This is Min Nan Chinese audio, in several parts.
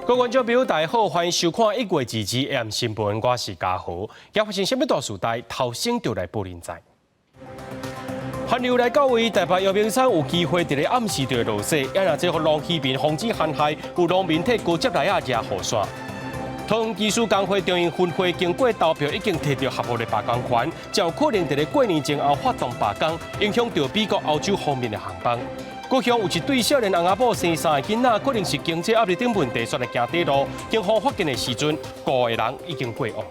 各位觀眾朋友，大家好，歡迎收看1月22 AM 新聞，我是嘉豪。今發生啥物大事代，頭先就來報恁知。寒流來到位，台北陽明山有機會佇咧暗時就會落雪，也若這予農漁民防止寒害，有農民提高接來仔遮雨傘。桃園機師工會中營分會經過投票，已經提著合法的罷工權，就有可能佇咧過年前後發動罷工，影響著美國、歐洲方面的航班。高雄有一對少年翁仔某生三個囡仔，可能是經濟壓力等問題，煞來行短路。警方發現的時陣，五個人已經過往。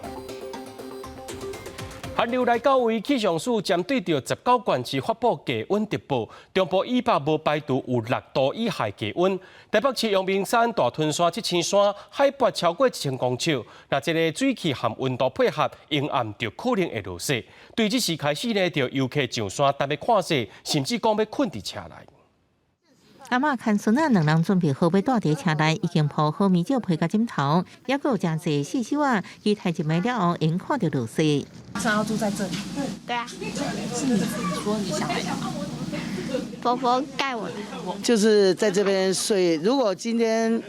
寒流來到位，氣象署針對著19縣市發布低溫特報，中部以北無排除有6度以下低溫。台北市陽明山、大屯山、七星山海拔超過1000公尺，若這个水汽和溫度配合，陰暗就可能會落雪。對這時開始呢，就遊客上山等欲看雪，甚至講欲睏佇車內。阿嬤牽孫仔兩人準備好欲蹛佇車內，已經鋪好棉蓆被佮枕頭，猶閣有誠濟細手仔，期待入暝了後會看著落雪。想要住在這裡？對啊。是你自己說你想來的嗎？婆婆帶我來。就是在這邊睡。如果今天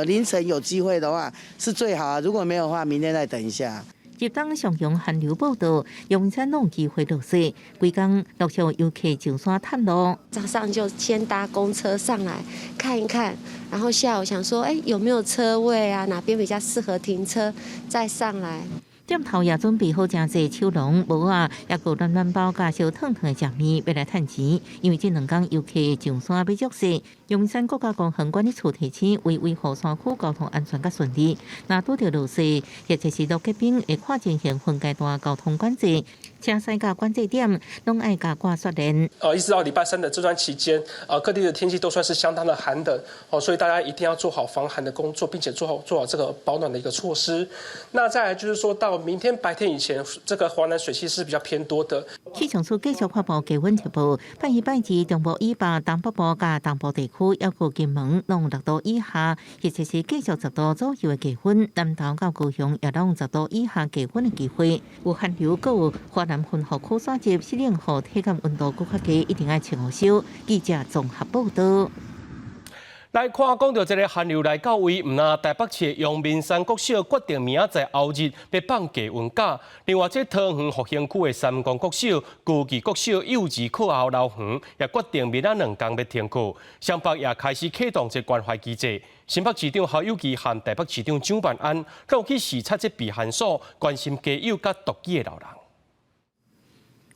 凌晨有機會的話，是最好啊。如果沒有的話，明天再等一下。入冬上強寒流報道，陽明山攏有機會落雪，規工陸續遊客上山探路。早上就先搭公車上來看一看，然後下午想說，哎，有沒有車位啊？哪邊比較適合停車，再上來。店頭也準備好誠濟手籠、帽仔，猶閣暖暖包佮燒燙燙的食物，欲來趁錢。因為這兩工遊客上山欲足勢，陽明山國家公園管理處提醒，為維護山區交通安全佮順利，若拄著落雪，或者是落結冰，會看情形分階段交通管制，車駛到管制點，攏愛加掛雪鏈。一直到禮拜三的這段期間，各地的天氣都算是相當的寒冷，哦，所以大家一定要做好防寒的工作，並且做好這個保暖的一個措施。那再來就是說到明天白天以前，這個華南水汽是比較偏多的。氣象署繼續發布低溫特報，拜一、拜二中部以北、東北部佮東部地區，猶閣金門攏6度以下，或者是繼續10度左右的低溫。南投到高雄也攏10度以下低溫的機會。有寒流，閣有華南雲雨區徙入，適應予體感溫度閣較低，一定愛穿護袖。記者綜合報道。來看，講著這个寒流來到位，毋但台北市陽明山國小決定明仔載後日欲放低溫假。另外，這桃園復興區的三光國小、高義國小幼兒課後老園也決定明仔兩工欲停課。雙北也開始啟動這關懷機制。新北市長侯友宜和台北市長蔣萬安攏去視察這避寒所，關心家幼佮獨居的老人。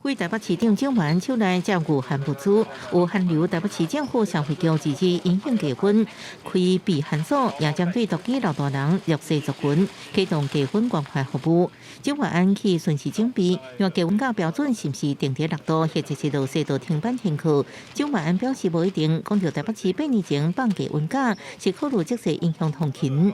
為台北市長蔣萬安手內接御寒物資，有寒流，台北市政府社會局自治因應低溫，開避寒所，也針對獨居老大人弱勢族群啟動低溫關懷服務。蔣萬安去巡視準備，若低溫假標準是毋是定佇6度，或者是落雪就停班停課？蔣萬安表示無一定，講著台北市8年前放低溫假，是考慮這些影響通勤。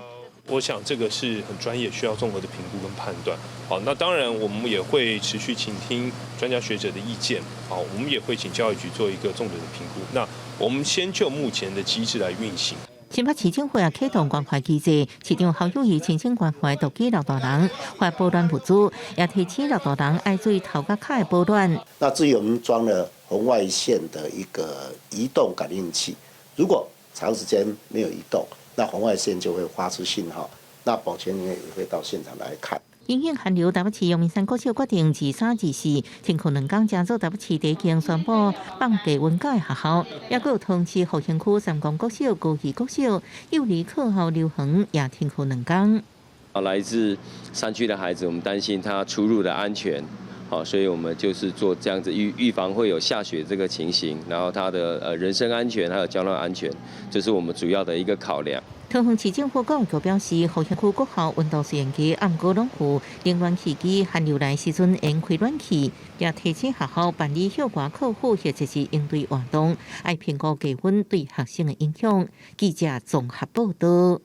我想這個是很專業，需要綜合的評估跟判斷。好，那當然我們也會持續傾聽專家學者的意見。好，我們也會請教育局做一個綜合的評估。那我們先就目前的機制來運行。新北市政府也啟動關懷機制，市長侯友宜親身關懷獨居老大人，發保暖物資，也提醒老大人愛注意頭佮跤的保暖。那至於我們裝了紅外線的一個移動感應器，如果長時間沒有移動，那紅外線就會發出信號，那保全人員也會到現場來看。因應寒流，台北市陽明山國小決定二三、二四停課兩工，誠早台北市地經宣布放低溫假的學校，猶閣有通知復興區三光國小、高義國小、幼兒課後留園也停課兩工。啊，來自山區的孩子，我們擔心他出入的安全，好，所以我們就是做這樣子預防會有下雪這個情形，然後他的人身安全還有交通安全，這是我們主要的一個考量。桃園市政府教育局表示，復興區國校溫度試驗機毋過攏有冷暖氣機，寒流來時陣會開暖氣，也提醒學校辦理歇寒課輔或者是應對活動，愛評估低溫對學生的影響。記者綜合報道。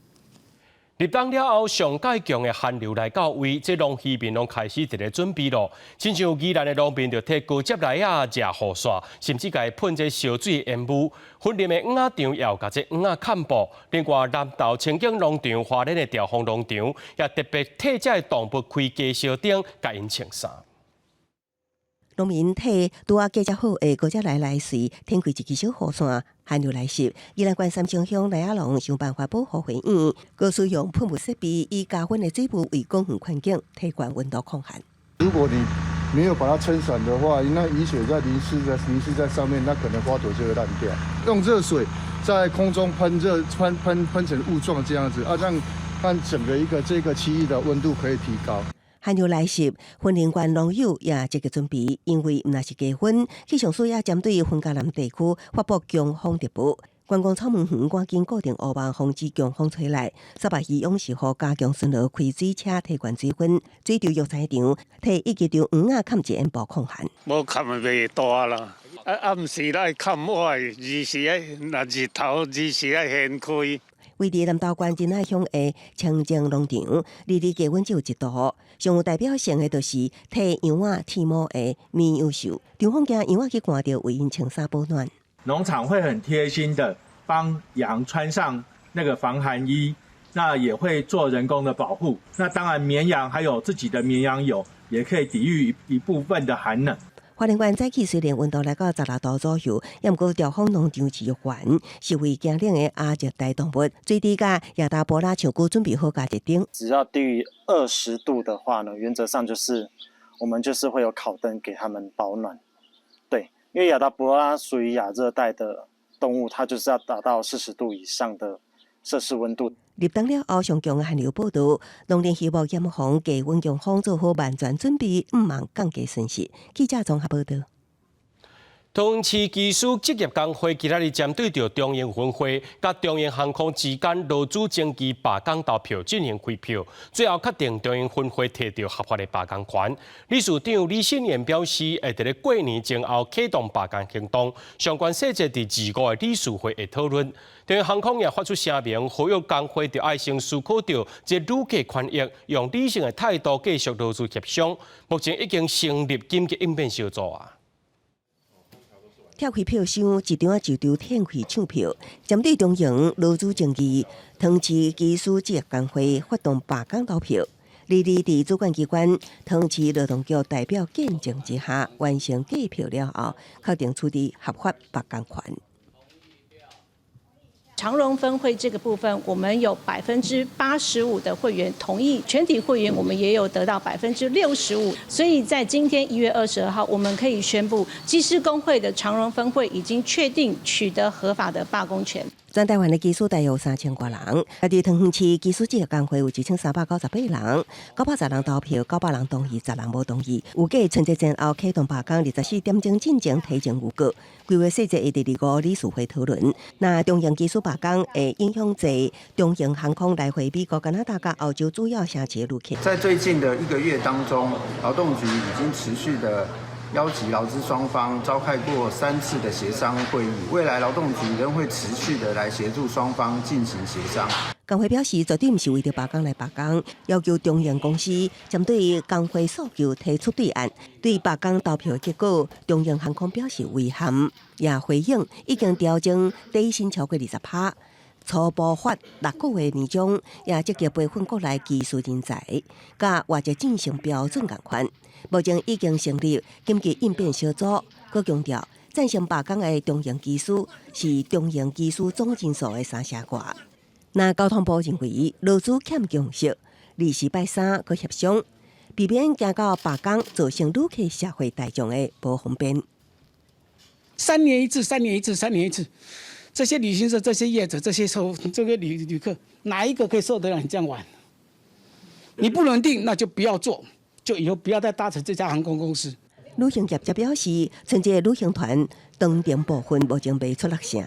入冬了後，上蓋強的寒流來到位，這農漁民攏開始佇咧準備咯。親像宜蘭的農民就提高接來仔遮雨傘，甚至共噴這燒水煙霧。雲林的養鴨場也有共這養鴨崁布。另外，南投清境農場、花蓮的兆豐農場也特別替這个動物開加燒燈，共𪜶穿衫。農民替拄仔計較好的高捷來來隨，展開一支小雨傘，寒流來襲。宜蘭縣三星鄉賴仔農想辦法保護花園，閣使用噴霧設備，以加溫的水霧為公園環境提懸溫度抗寒。如果你沒有把它撐傘的話，那雨水在淋濕在上面，那可能花朵就會爛掉。用熱水在空中噴熱，噴噴噴成霧狀這樣子，啊，讓整個一個這個區域的溫度可以提高。寒流來襲，雲林縣農友也積極準備，因為毋但是低溫，氣象署也針對雲嘉南地區發布強風特報。觀光草莓園趕緊固定烏網，防止強風吹來。沙白魚勇士予加強巡邏，開水車提懸水分，水池藥材場替一支場黃仔崁一煙布抗寒。無崁就袂大啦，啊暗時來崁我的，二時愛若日頭二時愛掀開。位佇南投縣仁愛鄉的清境農場，日日低溫只有1度。上有代表性的就是替羊仔剃毛的綿羊秀。張鳳驚羊仔去寒著，為𪜶穿衫保暖。農場會很貼心的幫羊穿上那個防寒衣，那也會做人工的保護。那當然，綿羊還有自己的綿羊油，也可以抵禦一部分的寒冷。花蓮縣早起雖然溫度來到16度左右，也毋過兆豐農場飼育員是為驚冷的亞熱帶動物，水池佮亞達波拉樹龜準備好加熱燈。只要低於20度的話呢，原則上就是我們就是會有烤燈給他們保暖。對，因為亞達波拉屬於亞熱帶的動物，它就是要達到40度以上的攝氏溫度。立冬了後，上強的寒流報到，農林希望嚴防低溫強風，做好萬全準備，毋茫降低損失。記者綜合報道。桃園市機師職業工會今仔日針對著長榮分會佮長榮航空之間勞資爭議罷工投票進行開票，最後確定長榮分會提著合法的罷工權。理事長李信言表示，會佇咧過年前後啟動罷工行動，相關細節佇25的理事會會討論。長榮航空也發出聲明，呼籲工會著愛先思考著這旅客權益，用理性的態度繼續勞資協商。目前已經成立緊急應變小組啊。拆開票箱，一張一張展開搶票。針對長榮勞資爭議，桃園市機師職業工會發動罷工投票。22佇主管機關桃園市勞動局代表見證之下，完成計票了後，確定取得合法罷工權。長榮分會這個部分，我們有85%的會員同意，全體會員我們也有得到65%，所以在今天1月22號，我們可以宣布，機師工會的長榮分會已經確定取得合法的罷工權。全台灣的機師大約有3000外人，啊，佇桃園市機師職業工會有1398人，910人投票，900人同意，10人無同意。預計春節前後啟動罷工，24點鐘進前提前預告。規劃細節會佇25理事會討論。那長榮機師罷工會影響坐長榮航空來回美國、加拿大佮歐洲主要城市的旅客。在最近的一個月當中，勞動局已經持續的邀集勞資雙方召開過3次的協商會議，未來勞動局仍會持續的來協助雙方進行協商。工會表示，絕對毋是為著罷工來罷工，要求長榮公司針對工會訴求提出對案。對罷工投票結果，長榮航空表示遺憾，也回應已經調整底薪超過20%，初步發6個月年終，也積極培訓國內技術人才，佮外籍進行標準仝款。目前已經成立緊急應變小組，閣強調贊成罷工的長榮機師是長榮機師總人數的3成外。那交通部認為勞資欠共識，24拜三閣協商，避免行到罷工造成旅客社會大眾的無方便。三年一次，三年一次，三年一次，這些旅行社、這些業者、這些受這個旅客，哪一個可以受得了你這樣玩？你不能定，那就不要做，就以後不要再搭乘這家航空公司。旅行業者表示，春節旅行團當場部分目前未出落成，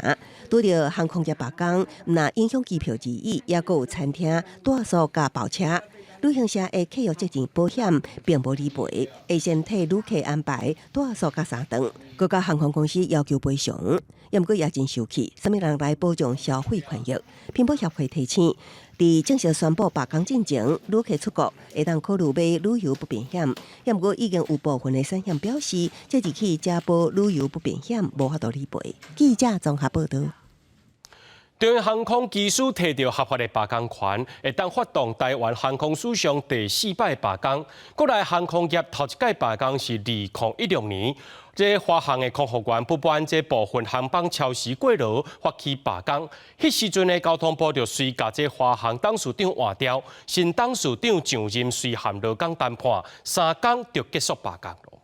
拄著航空業罷工，毋但影響機票而已，也閣有餐廳、住宿佮包車。旅行社的契約責任保險並無理賠，會先替旅客安排住宿佮三頓。閣佮航空公司要求賠償，也毋過也真生氣，啥物人來保障消費權益？品保協會提醒，佇正式宣布罷工進前，旅客出國會當考慮買旅遊不便險。也毋過已經有部分的產險表示，這日起才保旅遊不便險無法度理賠。記者綜合報道。長榮航空機師提著合法的罷工權，會當發動台灣航空史上第四擺罷工。國內航空業頭一擺罷工是2016年，這華航的空服員不滿這部分航班超時過勞，發起罷工。彼時陣的交通部就隨共這華航董事長換掉，新董事長上任隨和勞工談判，3工就結束罷工囉。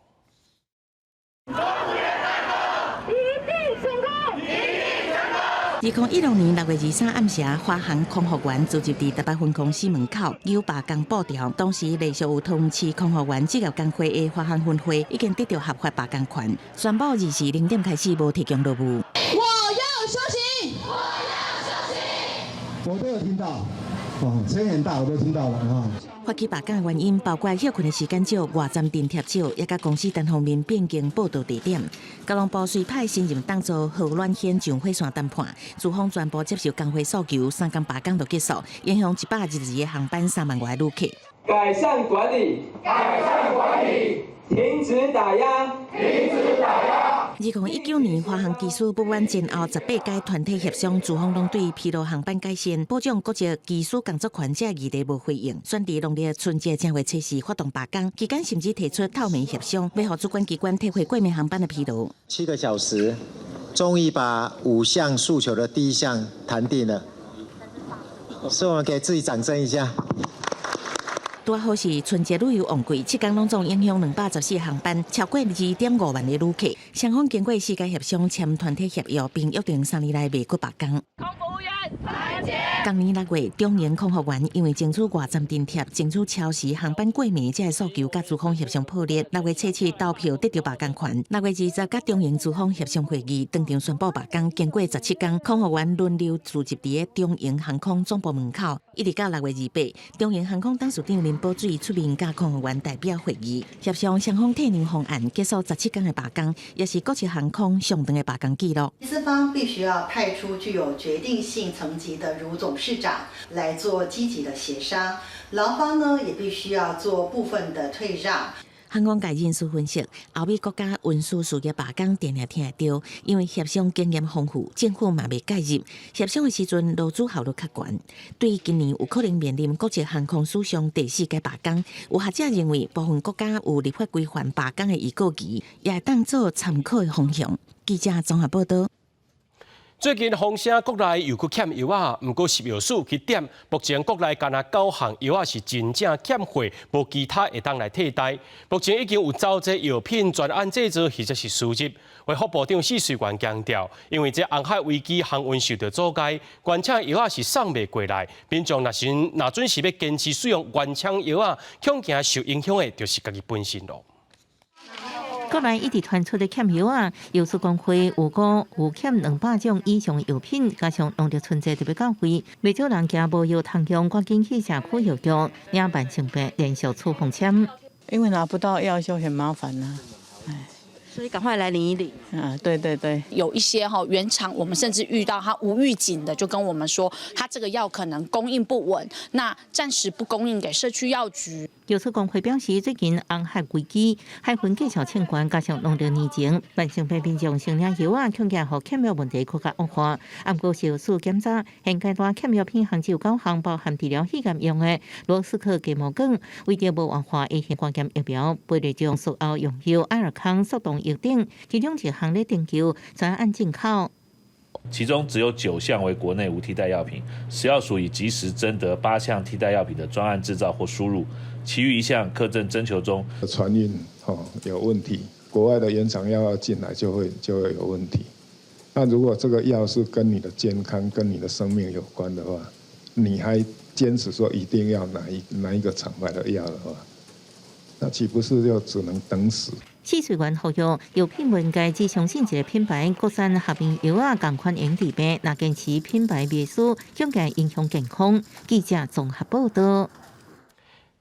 2016年6月23暗時，華航空服員聚集佇台北分公司門口，有罷工布條。當時陸續有通知空服員職業工會的華航分會已經得著合法罷工權，宣布24:00開始無提供勞務。我要休息，我要休息。我都有聽到，哦，聲很大，我都聽到了啊。發起罷工的原因包括歇睏的時間少、外站津貼少，也佮公司單方面變更報到地點。交通部隨派新任董座何暖軒上火線談判，資方全部接受工會訴求，3工罷工就結束，影響122個航班3萬外旅客。改善管理，改善管理，停止打壓，停止打壓。2019年，華航機師不滿前後18屆團體協商，資方攏對疲勞航班改善、保障國籍機師工作權這議題無回應，選佇農曆春節正月初四發動罷工，期間甚至提出透明協商，欲予主管機關退回過暝航班的疲勞。7個小時，終於把五項訴求的第一項談定了，所以我們給自己掌聲一下。拄好是春節旅遊旺季，7工攏總影響214航班，超過2.5萬個旅客。雙方經過四屆協商，簽團體協約，並約定3年內袂閣罷工。空服員團結。今年6月，長榮空服員因為爭取外站津貼、爭取超時航班過暝這个訴求，佮資方協商破裂。6月初七投票得著罷工權。6月20佮長榮資方協商會議，當場宣布罷工。經過17工，空服員輪流聚集佇長榮航空總部門口，一直到6月28，長榮航空董事長林寶水出面佮空服員代表會議協商，雙方退讓方案，結束17工的罷工，也是國際航空上長的罷工紀錄。資方必須要派出具有決定性層級的，如董事長來做積極的協商，勞方呢也必須要做部分的退讓。航空界人士分析，歐美國家運輸事業罷工定定聽會著，因為協商經驗豐富，政府嘛袂介入。協商的時陣，勞資效率較懸。對今年有可能面臨國際航空史上第四屆罷工，有學者認為，部分國家有立法規範罷工的預告期，也會當做參考的方向。記者綜合報導。最近風聲國內又閣欠藥仔，毋過食藥署去點，目前國內干焦九項藥仔是真正欠貨，無其他會當來替代。目前已經有走這藥品專案製造或者是輸入。衛福部長許瑞元強調，因為這紅海危機航運受到阻礙，原廠藥仔是送袂過來，民眾若準時欲堅持使用原廠藥仔，恐驚受影響的就是家己本身囉。國內一直傳出的欠藥仔，藥師公會有講有欠200種以上藥品，加上農曆春節特別到位，袂少人驚無藥通用，趕緊去社區藥局領慢性病連續處方簽。因為拿不到藥就很麻煩啦，唉，所以趕快來領一領。啊，對對對，有一些哈原廠，我們甚至遇到他無預警的，就跟我們說，他這個藥可能供應不穩，那暫時不供應給社區藥局。藥師公會表示，最近紅海危機，海運繼續欠關，加上農曆年前，慢性病民眾先領藥仔，恐驚予欠藥問題閣較惡化。毋過食藥署檢查，現階段欠藥品項只有九項，包含治療肺癌用的羅斯克雞毛梗，為著無惡化 A 型肝炎疫苗、白內障術後用藥愛爾康速凍藥等，其中一項咧研究專案進口。其中只有9項為國內無替代藥品，食藥署已即時徵得8項替代藥品的專案製造或輸入，其餘1項可正徵求中。船運有問題，國外的原廠藥要進來就會有問題。那如果這個藥是跟你的健康、跟你的生命有關的話，你還堅持說一定要哪一個廠牌的藥的話，那豈不是就只能等死？許瑞元呼籲藥品業界只相信一個品牌，國產合名藥仔仝款會治病，若堅持品牌袂輸，恐驚影響健康。記者綜合報導。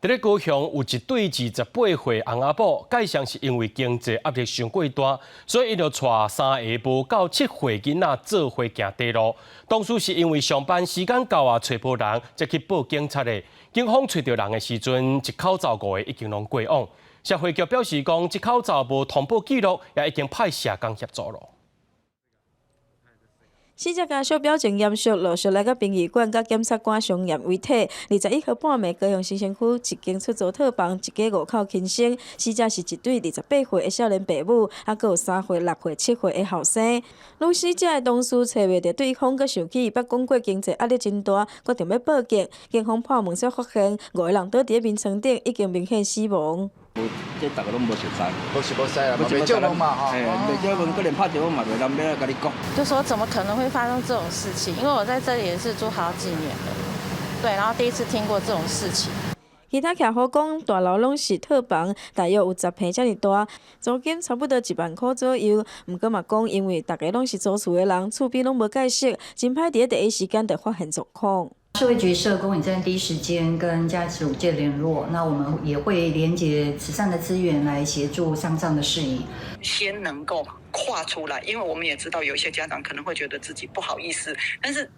佇咧高雄有一對28歲翁仔某，蓋上是因為經濟壓力傷過大，所以伊就帶三个無夠7歲囡仔做伙行短路。當初是因為上班時間到啊，揣無人，才去報警察的。警方揣著人的時陣，一口罩五个已經攏過往。社會局表示講，這口罩無通報記錄，也已經派社工協助囉。死者家屬表情嚴肅，陸續來到殯儀館，佮檢察官相驗遺體。21號半暝，高雄新城區一間出租套房，一家五口輕生。死者是一對28歲的少年爸母，猶閣有3歲、6歲、7歲的後生。女死者的同事揣袂著對方，閣想起伊捌講過經濟壓力真大，決定欲報警。警方破門煞發現五个人倒佇咧眠床頂，已經明顯死亡。無，這逐个攏無熟似，無熟無似啦，袂借問嘛吼，嘿，袂借問，閣連拍電話嘛袂人欲來共你講。就說怎麼可能會發生這種事情？因為我在這裡也是住好幾年了，對，然後第一次聽過這種事情。其他徛戶講，大樓攏是套房，大約有10坪遮爾大，租金差不多1萬箍左右。毋過嘛講，因為逐家攏是租厝的人，厝邊攏無蓋熟，真歹佇咧第一時間就發現狀況。社會局社工也在第一時間跟家屬界聯絡，那我們也會連結慈善的資源來協助喪葬的事宜。先能夠跨出來，因為我們也知道有一些家長可能會覺得自己不好意思，但是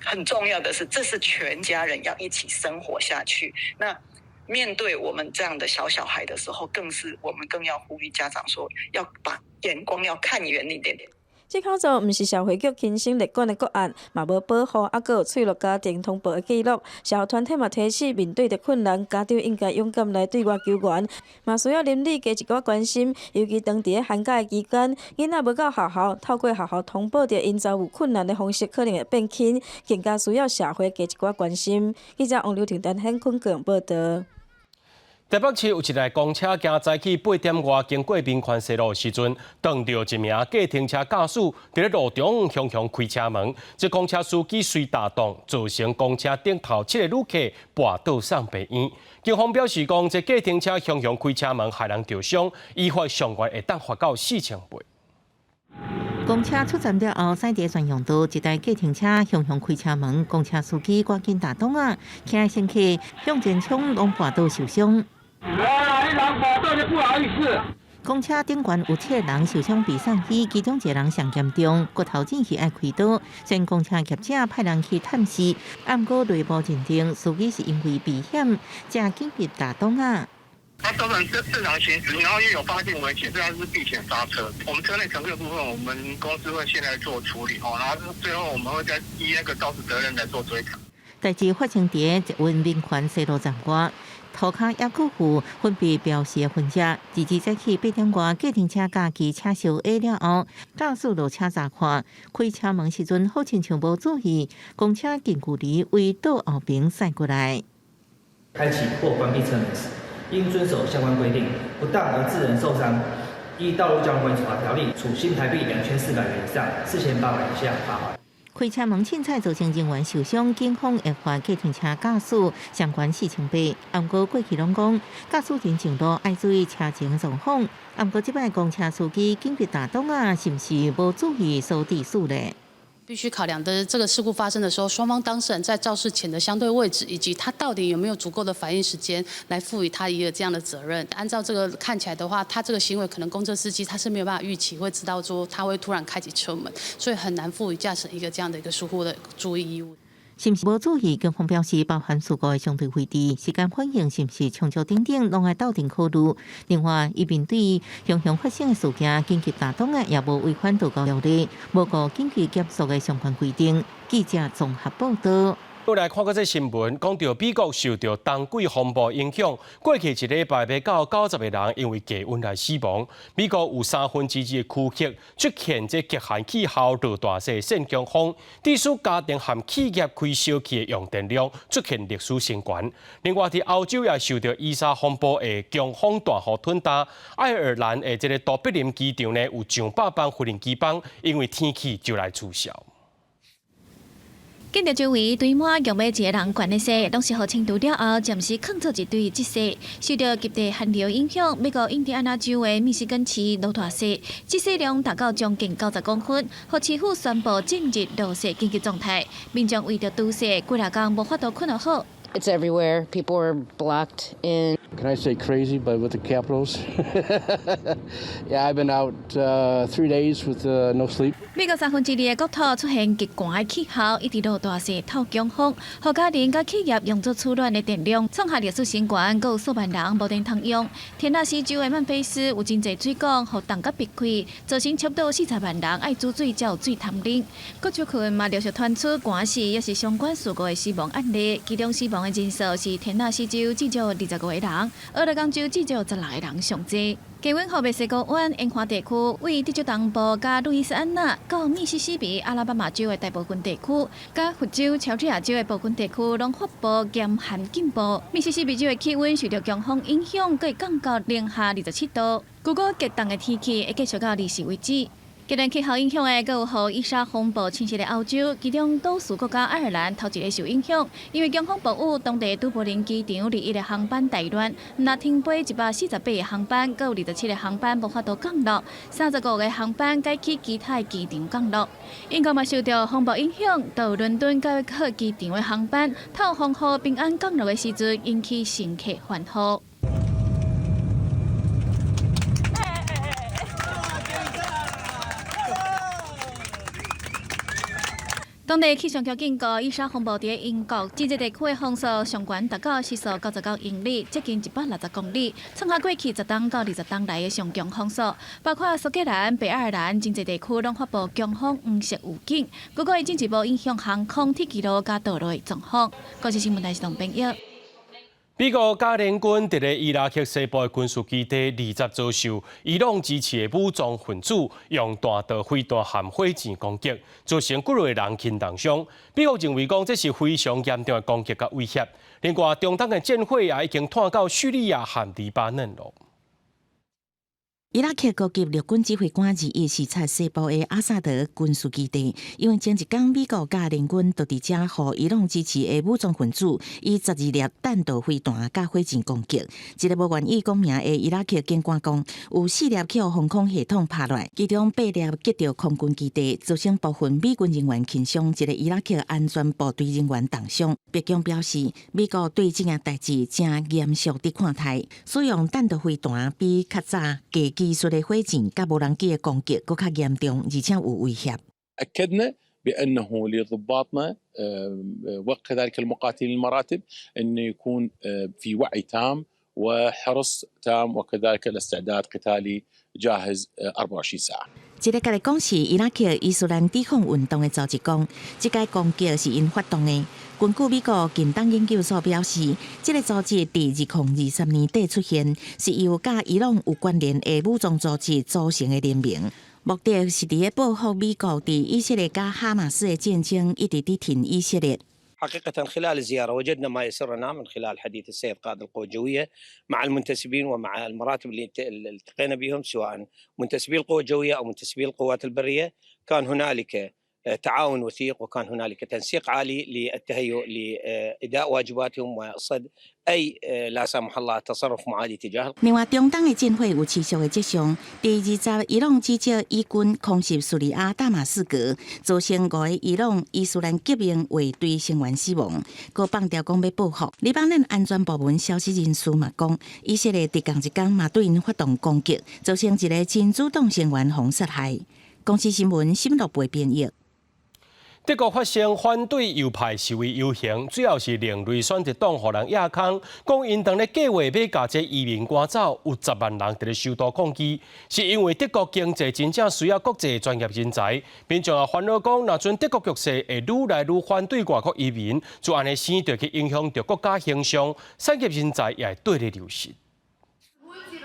很重要的是，這是全家人要一起生活下去。那面對我們這樣的小小孩的時候，更是我們更要呼籲家長說，要把眼光要看遠一點點。這口座毋是社會局輕生列管的個案，嘛無保護，猶閣有脆弱家庭通報的記錄。社福團體嘛提醒，面對著困難，家長應該勇敢來對外求援，嘛需要鄰里加一寡關心。尤其當佇咧寒假的期間，囡仔無到學校，透過學校通報著𪜶遭遇困難的方式可能會變輕，更加需要社會加一寡關心。記者王劉婷、陳顯坤高雄報導。台北市有一台公車今早起8點外經過民權西路的時陣，撞著一名計程車駕駛佇咧路中雄雄開車門，這公車司機隨踏擋，造成公車頂頭七個旅客跋倒送病院。警方表示講，這計程車雄雄開車門害人著傷，依法上懸會當罰到4000倍。公車出站了後，駛佇專用道，一台計程車雄雄開車門，公車司機趕緊踏擋仔，騎乘客向前衝，攏跋倒受傷。哇！你人跋倒，你不好意思。公車頂懸有七個人受傷被送醫，其中一個人上嚴重，骨頭進去愛開刀。雖然公車業者派人去探視，毋過內部認定司機是因為避險，才緊急踏擋仔。他當然正正常行駛，然後又有發現危險，這樣是避險剎車。我們車內乘客部分，我們公司會先來做處理，然後最後我們會再依那個肇事責任來做追討。代誌發生佇捷運民權西路站外。塗跤猶閣有分別標示的痕跡。截至早起8點外，計程車共機車相挨了後，駕駛落車查看，開車門時陣好親像無注意，公車近距離對倒後爿駛過來。開啟或關閉車門時，應遵守相關規定，不當而致人受傷，依道路交通管理處罰條例，處新台幣2400元以上4800以下罰鍰。開車門凊彩造成人員受傷，警方會罰計程車駕駛相關4000八。毋過過去攏講駕駛人上路愛注意車前狀況。毋過這擺公車司機緊急踏擋仔，是毋是無注意所致死咧？必須考量的，這個事故發生的時候，雙方當事人在肇事前的相對位置，以及他到底有沒有足夠的反應時間來賦予他一個這樣的責任。按照這個看起來的話，他這個行為可能公車司機他是沒有辦法預期，會知道說他會突然開啟車門，所以很難賦予駕駛一個這樣的一個疏忽的注意義務。是毋是無注意？警方表示，包含事故的相對位置、時間反應是毋是充足等等，攏愛鬥陣考慮。另外，伊面對雄雄發生的事件，緊急踏擋仔，也無違反道交條例，無顧緊急減速的相關規定。記者綜合報道。過來看過這新聞，講著美國受著冬季風暴影響，過去一禮拜欲到90個人因為低溫來死亡。美國有2/3的區域出現這極寒氣候，落大雪、扇強風，致使家庭和企業開燒氣的用電量出現歷史新高。另外，佇歐洲也受著伊莎風暴的強風大雨吞打，愛爾蘭的這个都柏林機場呢，有上百班飛行機班因為天氣就來取消。見著周圍堆滿用欲一个人懸的雪，攏是予清除了後，暫時囥做一堆積雪。受著極地寒流影響，美國印第安納州的密西根市落大雪，積雪量達到將近90公分，予市府宣布進入落雪緊急狀態。民眾為著堵雪，幾若工無法度睏予好。 It's everywhere. People are blocked in. Can I say crazy, but with the capitals? Yeah, I've been out 3 days with no sleep. 美國三分之二的國土出現極寒的氣候，一直落大雪、透強風，予家庭佮企業用作取暖的電量創下歷史新高，閣有數萬人無電通用。田納西州的曼菲斯有真濟水管予凍甲篕開，造成差不多40萬人愛煮水才有水通啉。各州區嘛陸續傳出寒死，抑是相關事故的死亡案例，其中死亡的人數是田納西州至少25個人，俄勒岡州至少16個人上濟。低溫予墨西哥灣沿岸地區，位德州東部佮路易斯安那到密西西比、阿拉巴馬州的大部分地區，佮佛州、喬治亞州的部分地區，攏發布嚴寒警報。密西西比州的氣溫受著強風影響，閣會降到零下27度。據講極凍的天氣會繼續到24為止。極端氣候影響的，閣有予伊莎風暴侵襲的歐洲，其中島嶼國家愛爾蘭頭一個受影響，因為強風暴雨，當地都柏林機場21個航班大亂，若停飛148個航班，閣有27個航班無法度降落，35個航班改去其他機場降落。英國嘛受著風暴影響，到倫敦佮約克機場的航班，透風雨平安降落的時陣，引起乘客歡呼。當地氣象局警告，伊莎風暴佇英國真濟地區的風速上懸達到時速99英里，接近160公里，創下過去10冬到20冬來的上強風速。包括蘇格蘭、北愛爾蘭真濟地區攏發布強風黃色預警，閣會進一步影響航空、鐵路佮道路的狀況。國際新聞台是董編譯。美國佮聯軍佇咧伊拉克西部的軍事基地20遭受伊朗支持的武裝分子用彈道飛彈和火箭攻擊，造成幾个人輕重傷。美國認為講這是非常嚴重的攻擊佮威脅。另外，中東的戰火也已經湠到敘利亞和黎巴嫩囉。伊拉克高級陸軍指揮官21視察西部的阿薩德軍事基地，因為前一工美國佮聯軍就佇遮予伊朗支持的武裝分子以12粒彈道飛彈佮火箭攻擊。一个無願意講名的伊拉克警官講，有四粒予防空系統拍落，其中八粒擊著空軍基地，造成部分美軍人員輕傷，一个伊拉克安全部隊人員重傷。白宮表示，美國對這件代誌誠嚴肅佇看待，使用彈道飛彈比較早低技術的火箭佮無人機的攻擊閣較嚴重，而且有威脅。 أكدنا بأنه لضباطنا وكذلك المقاتلين المراتب أن يكون في وعي تام وحرص تام وكذلك الاستعداد قتالي جاهز 24 ساعة。這个共你講是伊拉克伊斯蘭抵抗運動的組織講，這個攻擊是𪜶發動的。根據美國近東研究所表示，這个組織佇2023年底出現，是由佮伊朗有關聯的武裝組織組成的聯盟，目的是佇咧報復美國佇以色列佮哈馬斯的戰爭，一直佇挺以色列。 حقيقة خلال الزيارة وجدنا ما يسرنا من خلال حديث السيد قائد القوة الجوية مع المنتسبين ومع المراتب اللي التقينا بهم، سواء منتسبي القوة الجوية أو منتسبي القوات البرية. كان هنالك تعاون وثيق وكان هنالك تنسيق عالي للتهيؤ لإداء واجباتهم وصد أي لا سمح الله تصرف معادي تجاه 另外，中東的戰火有持續的跡象。佇20伊朗指責以軍空襲敘利亞大馬士革，造成五个伊朗伊斯蘭革命衛隊成員死亡，閣放調講欲報復。黎巴嫩安全部門消息人士嘛講，以色列佇仝一工嘛對𪜶發動攻擊，造成一个真主黨成員予殺害。公視新聞新樂貝編譯。德國發生反對右派示威遊行，最後是另類選擇黨予人掖空，講𪜶當咧計劃欲共這移民趕走，有10萬人佇咧首都抗議，是因為德國經濟真正需要國際專業人才。民眾也煩惱講，若陣德國局勢會愈來愈反對外國移民，就按呢生就去影響著國家形象，產業人才也會綴咧流失。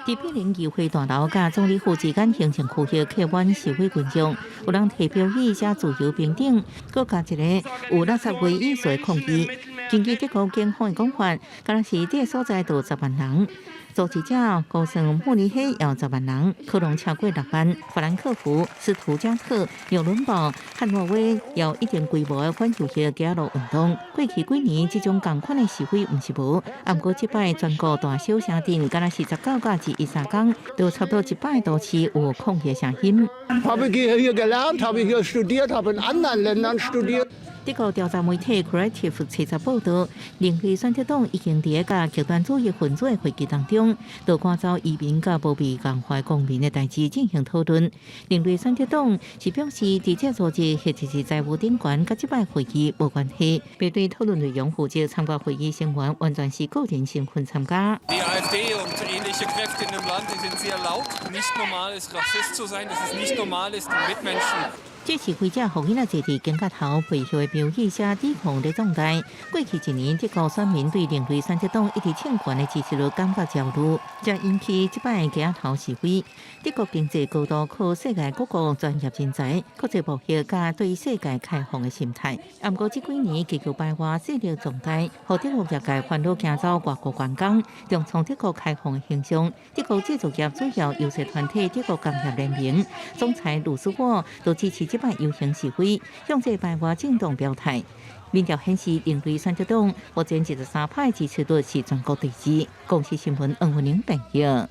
佇柏林議會大樓佮總理府之間形成區域客滿示威群眾，有人提標語寫自由平等，閣加一个有垃圾話意思的抗議。根據德國警方的講法，敢若是這个所在就10萬人。組織者估算慕尼黑有10萬人，可能超過6萬。法蘭克福、斯圖加特、紐倫堡、漢諾威有一定規模的反右翼街路運動。過去幾年，這種仝款的示威毋是無，毋過這擺全國大小城鎮，敢若是19到23工，都差不多100多次有抗議聲音。 Habe hier gelernt, habe hier studiert, habe in anderen Ländern studiert. 德國調查媒體 Correctiv 初十報道，另類選擇黨已經佇共極端主義分子的會議當中，就趕走移民佮無被共懷公民的代誌進行討論。另類選擇黨是表示，佇這組織或者是財務長官佮這擺會議無關係，並對討論內容負責參加會議成員完全是個人身份參加。 Die AfD und ähnliche Kräfte in dem Land, die sind sehr laut. Nicht normal ist, Rassist zu sein, dass es nicht normal ist, die Mitmenschen. 這示威者予囡仔坐佇肩胛頭背後的標語寫抵抗咧壯大。過去一年，德國選民對另類選擇黨一直政權的支持率感覺焦慮，才引起這擺街頭示威。德國經濟高度靠世界各國專業人才、國際貿易佮對世界開放的心態。毋過這幾年極右排外勢力壯大，予德國業界煩惱驚走外國員工，重創德國開放的形象。德國製造業主要遊說團體德國工業聯盟總裁魯斯沃都支持這擺遊行示威，向這排外政黨表態。民調顯示，另類選擇黨目前23%支持率是全國第二。公視新聞黃文玲編譯。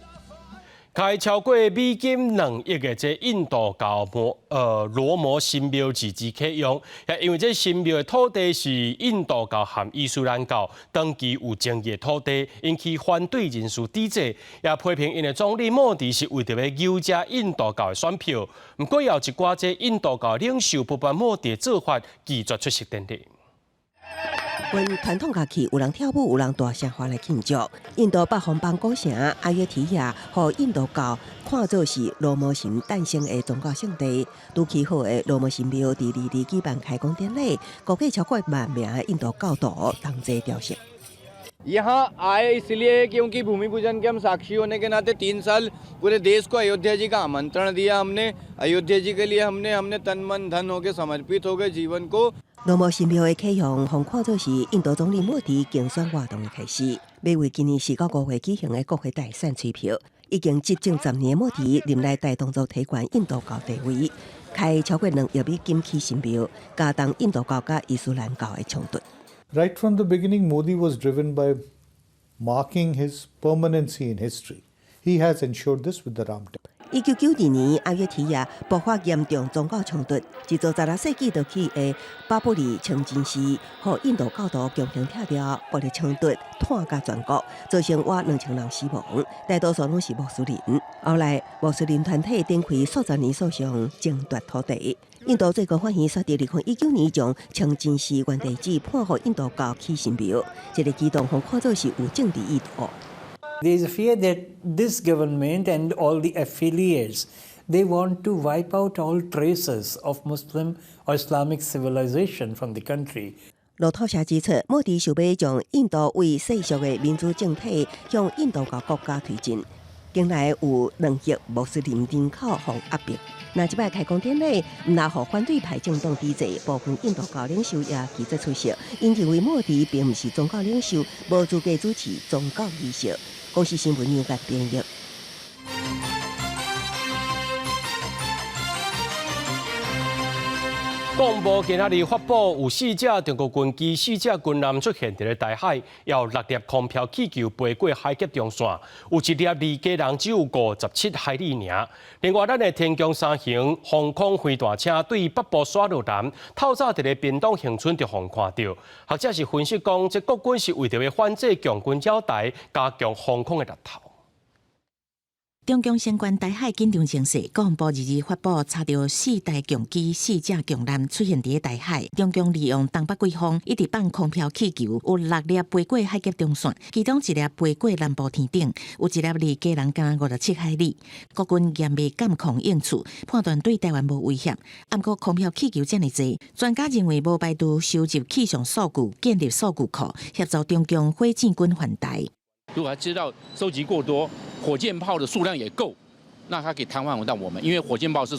開超過美金2億的這印度教摩羅摩神廟自治啟用，也因為這神廟的土地是印度教和伊斯蘭教長期有爭議的土地，引起反對人士抵制，也批評𪜶的總理莫迪是為著欲誘遮印度教的選票。毋過，有一寡這印度教領袖不滿莫迪的做法，拒絕出席典禮。分傳統樂器，有人跳舞，有人大聲歡來慶祝。印度北方邦古城阿約提亞，予印度教看做是羅摩神誕生的宗教聖地。拄起好的羅摩神廟佇22舉辦開工典禮，估計超過萬名的印度教徒同齊出席。 यहाँ आए इसलिए कि उनकी भूमि पूजन के हम साक्षी होने के नाते 3 साल पूरे देश को अयोध्या जी का आमंत्रण दिया हमने। अयोध्या जी के लिए हमने हमने तन मन धन होके समर्पित हो गए जीवन को。羅摩神廟的啟用，予看做是印度總理莫迪競選活動的開始，欲為今年4到5月舉行的國會大選催票。已經執政10年莫迪任內大動作提懸印度教地位，開超過2億美金起神廟，加重印度教佮伊斯蘭教的衝突。 Right from the beginning, Modi was driven by marking his permanency in history. He has ensured this with the Ram Temple. 1992年，阿約提亞爆發嚴重宗教衝突，一座16世紀就起的巴布里清真寺，予印度教徒強行拆掉，暴力衝突湠及全國，造成倚2000人死亡，大多數攏是穆斯林。後來，穆斯林團體展開數十年訴訟，爭奪土地。印度最高法院決定2019年將清真寺原地址判予印度教起神廟，這個舉動予看做是有政治意圖。 There is a fear that this government and all the affiliates, they want to wipe out all traces of Muslim or Islamic civilization from the country. 路透社指出，莫迪想欲將印度為世俗的民主政體向印度教國家推進。境內有2億穆斯林人口予壓迫。若這擺開工典禮，毋但予反對派政黨抵制，部分印度教領袖也拒絕出席。𪜶認為莫迪並毋是宗教領袖，無資格主持宗教儀式。公視新聞楊杰編譯。國防部今仔日發布有四架中國軍機、四架軍艦出現佇咧台海，有六粒空飄氣球飛過海峽中線，有一粒離基隆只有57海里爾。另外，咱的天弓三型防空飛彈車對北部沙鹿南透早佇咧屏東恆春就予看著。學者是分析講，這國軍是為著欲反制共軍擾台，加強防空的力頭。中共相關台海緊張情勢，國防部22發布查著四台共機、四架共艦出現佇台海。中共利用東北季風，一直放空飄氣球，有六粒飛過海峽中線，其中一粒飛過南部天頂，有一粒離基隆敢57海里。國軍嚴密監控應處，判斷對台灣無威脅。毋過空飄氣球遮爾濟，專家認為無排除收集氣象數據，建立數據庫，協助中共火箭軍犯台。如果他知道收集過多，火箭炮的數量也夠，那他可以癱瘓到我們，因為火箭炮是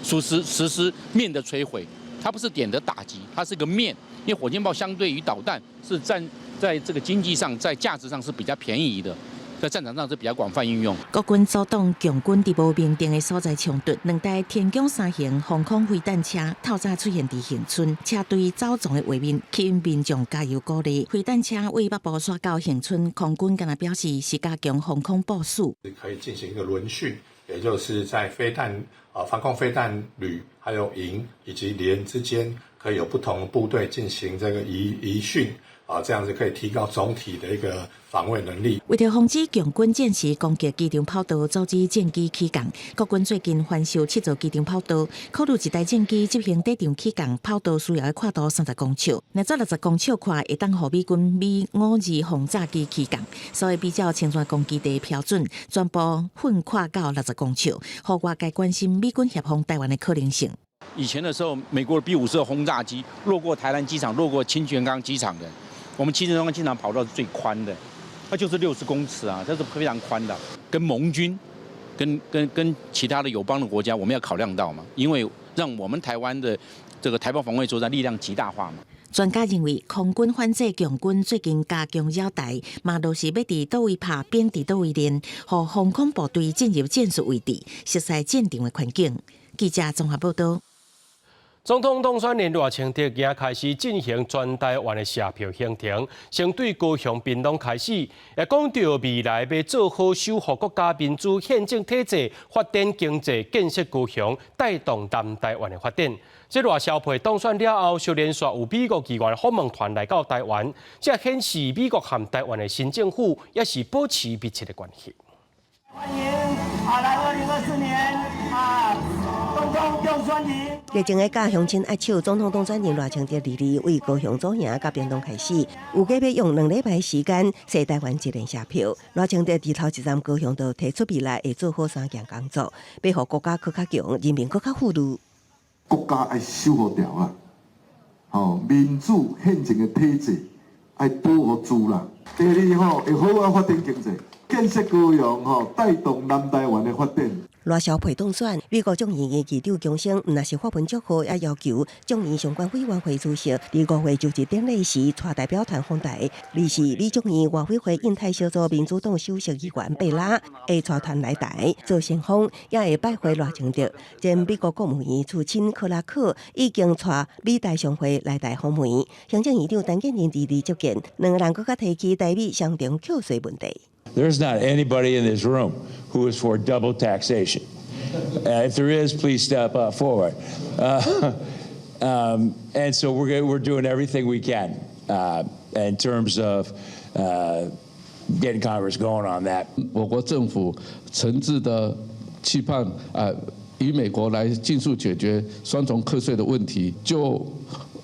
實施面的摧毀，它不是點的打擊，它是個面。因為火箭炮相對於導彈是站在這個經濟上，在價值上是比較便宜的，在戰場上是比較廣泛應用。國軍阻擋共軍佇無明定的所在衝突，兩台天弓三型防空飛彈車透早出現佇恆春，車隊走傱的畫面吸引民眾加油鼓勵。飛彈車對北部徙到恆春，空軍敢若表示是加強防空部署，可以進行一個輪訓。也就是在飛彈啊防空飛彈旅、還有營以及連之間，可以有不同部隊進行這個移訓。啊，這樣子可以提高總體的一個防衛能力。為著防止共軍戰時攻擊機場跑道，阻止戰機起降，國軍最近翻修七座機場跑道，考慮一台戰機執行底場起降跑道需要的闊度30公尺，若做60公尺闊，會當予美軍米-52轟炸機起降。所以比照清泉崗基地標準，全部訓闊到60公尺，予外界關心美軍協防台灣的可能性。以前的時候，美國的 B-52轟炸機落過台南機場、落過清泉崗機場的。我們清泉崗機場跑道是最寬的，那就是60公尺啊，這是非常寬的。跟盟軍、跟其他的友邦的國家，我們要考量到嘛，因為讓我們台灣的這個台灣防衛作戰力量極大化嘛。專家認為，空軍反制共軍最近加強擾台，嘛就是欲佇佗位拍兵佇佗位練，予防空部隊進入戰術位置，熟悉戰場的環境。記者綜合報道。總統當選人賴清德今開始進行全台灣的謝票行程，先對高雄屏東開始，也講到未來欲做好守護國家民主憲政體制、發展經濟、建設高雄，帶動南台灣的發展。這賴蕭配當選了後，就連續有美國議員訪問團來到台灣，這顯示美國和台灣的新政府也是保持密切的關係。歡迎啊，來2024年啊，總統當選人。熱情的佮鄉親握手，總統當選人賴清德二二為高雄左營佮屏東開始，預計欲用2禮拜時間，踅台灣一連謝票。賴清德佇頭一站高雄就提出未來會做好三項工作，欲予國家閣較強，人民閣較富裕。國家愛守護牢啊，吼民主憲政的體制愛保護住啦。第二吼，會好好發展經濟，建設高雄吼，帶動南台灣的發展。賴蕭配當選，美國眾議院議長強生，毋但是發文祝賀，也要求眾議相關委員會主席佇5月就職典禮時，帶代表團訪台。二是美眾議外委會印太小組民主黨首席議員貝拉會帶團來台做先鋒，也會拜會賴清德。前美國國務院次卿克拉克已經帶美台商會來台訪問。行政院長陳建仁二二接見，兩个人閣較提起台美雙重課稅問題。 There's not anybody in this room who is for double taxation. If there is, please step forward. And so we're doing everything we can in terms of getting Congress going on that. 我國政府誠摯的期盼啊，與美國來盡速解決雙重課稅的問題，就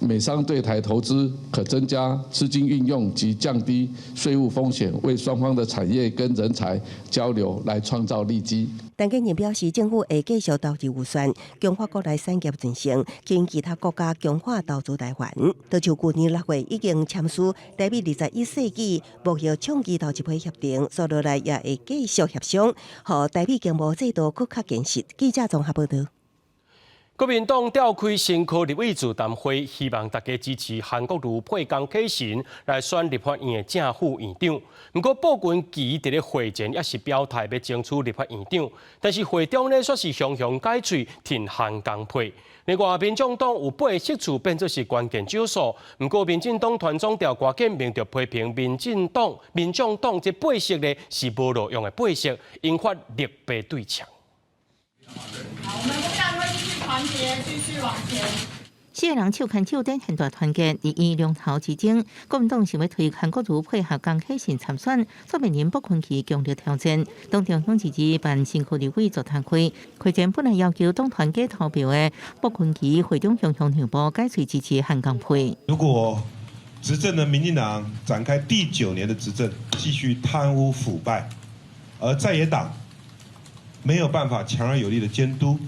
美商對台投資可增加資金運用及降低稅務風險，為雙方的產業跟人才交流來創造利基。陳建仁表示，政府會繼續投入預算，強化國內產業振興，吸引其他國家強化投資台灣。就像舊年6月已經簽署台美21世紀貿易長期投資協定，所以落來也會繼續協商，予台美經貿制度閣較堅實。記者綜合報道。國民黨召開新科立委座談會，希望大家支持韓國瑜配江啟臣來選立法院的正副院長。毋過布群其佇咧會前也是表態欲爭取立法院長，但是會中呢卻是雄雄改喙挺韓江配。另外，民眾黨有八個席次變做是關鍵少數，毋過民進黨團總召郭建明就批評民進黨、民眾黨這八席呢是無路用的八席，引發綠白對嗆。好，我們國民黨會繼續團結，繼續往前。四个人手牽手展現大團結，佇伊龍頭之爭，國民黨想欲推韓國瑜配合江啟臣參選，卻面臨傅崑萁強烈挑戰。黨中央二二辦新科立委座談會，會前本來要求黨團結投票的傅崑萁會中雄雄讓步，改喙支持韓江配。如果執政的民進黨展開第九年的執政，繼續貪污腐敗，而在野黨沒有辦法強而有力的監督，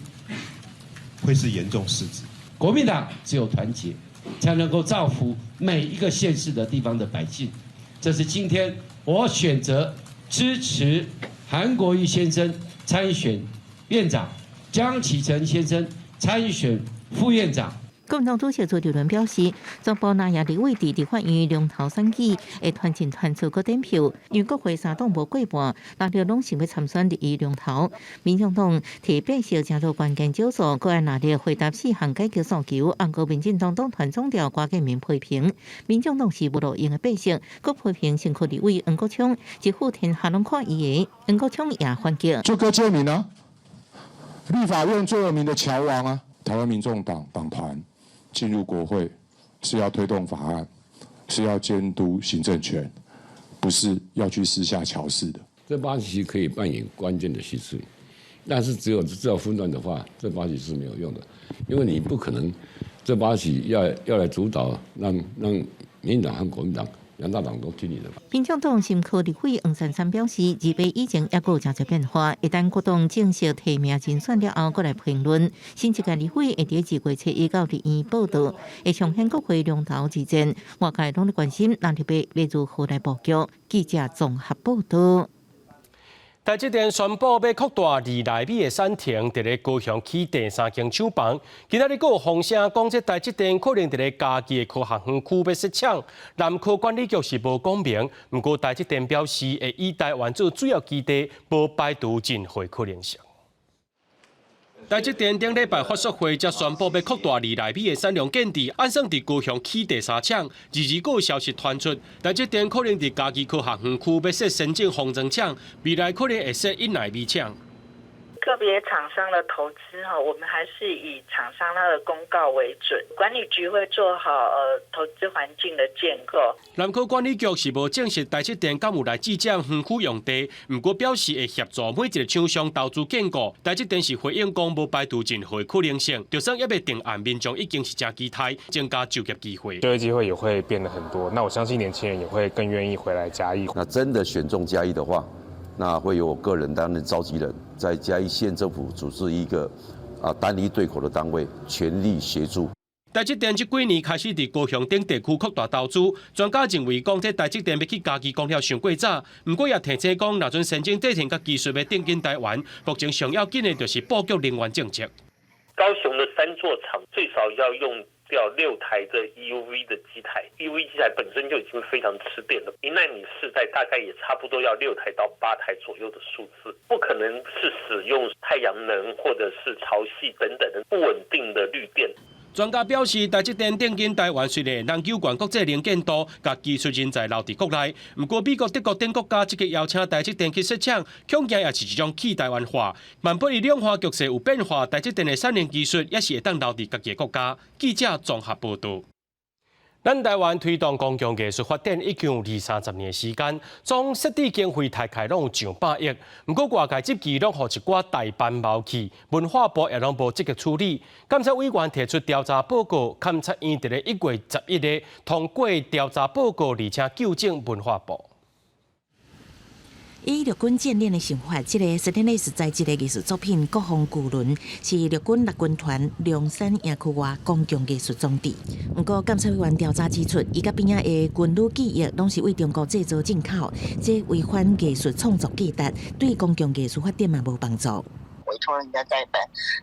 會是嚴重失職。國民黨只有團結，才能夠造福每一個縣市的地方的百姓。這是今天我選擇支持韓國瑜先生參選院長，江啟臣先生參選副院長。國民黨主席朱立倫表示，全部藍營立委佇立法院龍頭選舉會團進團出閣點票，因為國會三黨無過半，藍綠攏想欲參選第一龍頭。民眾黨提八席成做關鍵少數，閣愛努力回答四項改革訴求。毋過民進黨黨團總召郭建明批評，民眾黨是無路用的八席，閣批評新科立委黃國昌，一副天下攏看伊的，黃國昌也反擊。就郭建明啊，立法院最有名的喬王啊！台灣民眾黨黨團進入國會是要推動法案，是要監督行政權，不是要去私下喬事的。這8席可以扮演關鍵的席次，但是只有製造混亂的話，這八席是沒有用的，因為你不可能這八席要來主導，讓民進黨和國民黨兩大黨都聽你的吧。民眾黨新科立委黃珊珊表示，二八以前猶閣有誠濟變化，一旦國黨正式提名人選了後，閣來評論。新一屆立委會佇二月初一到立院報到，會上演國會兩頭之戰，外界攏咧關心藍綠白欲如何來布局。記者綜合報導。台積電宣布欲擴大二奈米的產能，佇咧高雄起第三間廠房。今仔日閣有風聲講，這台積電可能佇咧嘉義的科學園區欲設廠。南科管理局是無講明，毋過台積電表示會以台灣做主要基地，無排除任何可能性。台積電頂禮拜法說會才宣布欲擴大二奈米的產量建置，按算佇高雄起第三廠。二二閣有消息傳出，台積電可能佇嘉義科學園區欲設先進封裝廠，未來可能會設一奈米廠。個別廠商的投資哈，我們還是以廠商他的公告為準。管理局會做好投資環境的建構。南科管理局是無證實台積電敢有來佔園區用地，毋過表示會協助每一個廠商投資建構。台積電是回應講無排除任何可能性，就算猶未定案，民眾已經是誠期待增加就業機會。就業機會也會變得很多，那我相信年輕人也會更願意回來嘉義。那真的選中嘉義的話，那會由我個人擔任召集人，在嘉義縣政府組織一個單一對口的單位，全力協助。台積電這幾年開始佇高雄等地區擴大投資，專家認為講，這台積電欲去嘉義講了傷過早。毋過也提醒講，若陣先進製程佮技術欲轉進台灣，目前上要緊的就是布局能源政策。高雄的三座廠最少要用掉6台的 EUV 的機台，EUV 機台本身就已經非常吃電了。1納米世代大概也差不多要6台到8台左右的數字，不可能是使用太陽能或者是潮汐等等的不穩定的綠電。專家表示，台積電轉進台灣雖然能糾懸國際能見度，佮技術人才留佇國內。毋過美國、德國等國家積極邀請台積電去設廠，恐驚也是一種去台灣化。萬不利兩岸局勢有變化，台積電的產能技術也是會當留佇家己的國家。記者綜合報導。咱台灣推動公共藝術發展已經有二三十年的時間，總設置經費大概攏有上百億。毋過外界這期攏予一寡代辦貓去，文化部也攏無積極處理。監察委員提出調查報告，監察院佇咧1月11日通過調查報告，而且糾正文化部。以陸軍戰輪的想法，這个斯坦雷斯材質的藝術作品《國防巨輪》是陸軍六軍團龍山營區外公共藝術裝置。毋過，監察委員調查指出，伊佮邊仔的軍旅記憶攏是對中國製造進口，這違反藝術創作價值，對公共藝術發展嘛無幫助。委託人家代辦，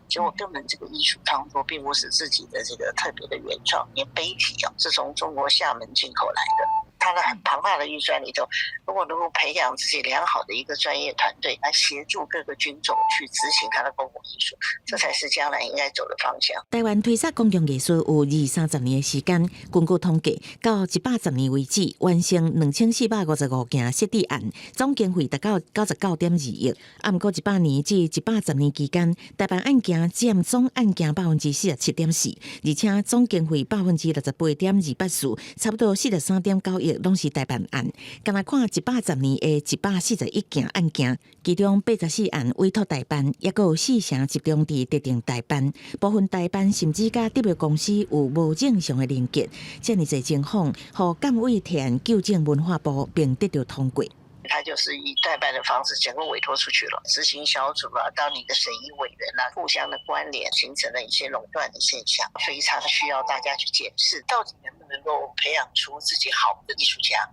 結果根本這個藝術創作並不是自己的這個特別的原創，連碑體啊是從中國廈門進口來的。他的很龐大的預算裡頭，如果能夠培養自己良好的一個專業團隊來協助各個軍種去執行他的公共藝術，這才是將來應該走的方向。台灣推捒公共藝術有二三十年的時間，根據統計，到110年為止，完成2455件設置案，總經費達到99.2億。啊，毋過100年至110年期間，代辦案件佔總案件47.4%，而且總經費68.284%，差不多43.9億。攏是代辦案，干焦看110年的141件案件，其中84案委託代辦，抑閣有四成集中佇特定代辦，部分代辦甚至佮得標公司有無正常的連結，遮爾濟情況，予監委提案糾正文化部，並得著通過。他就是以代辦的方式整個委託出去了，執行小組啊，到你的審議委員啊，互相的關聯，形成了一些壟斷的現象，非常需要大家去檢視，到底能不能夠培養出自己好的藝術家。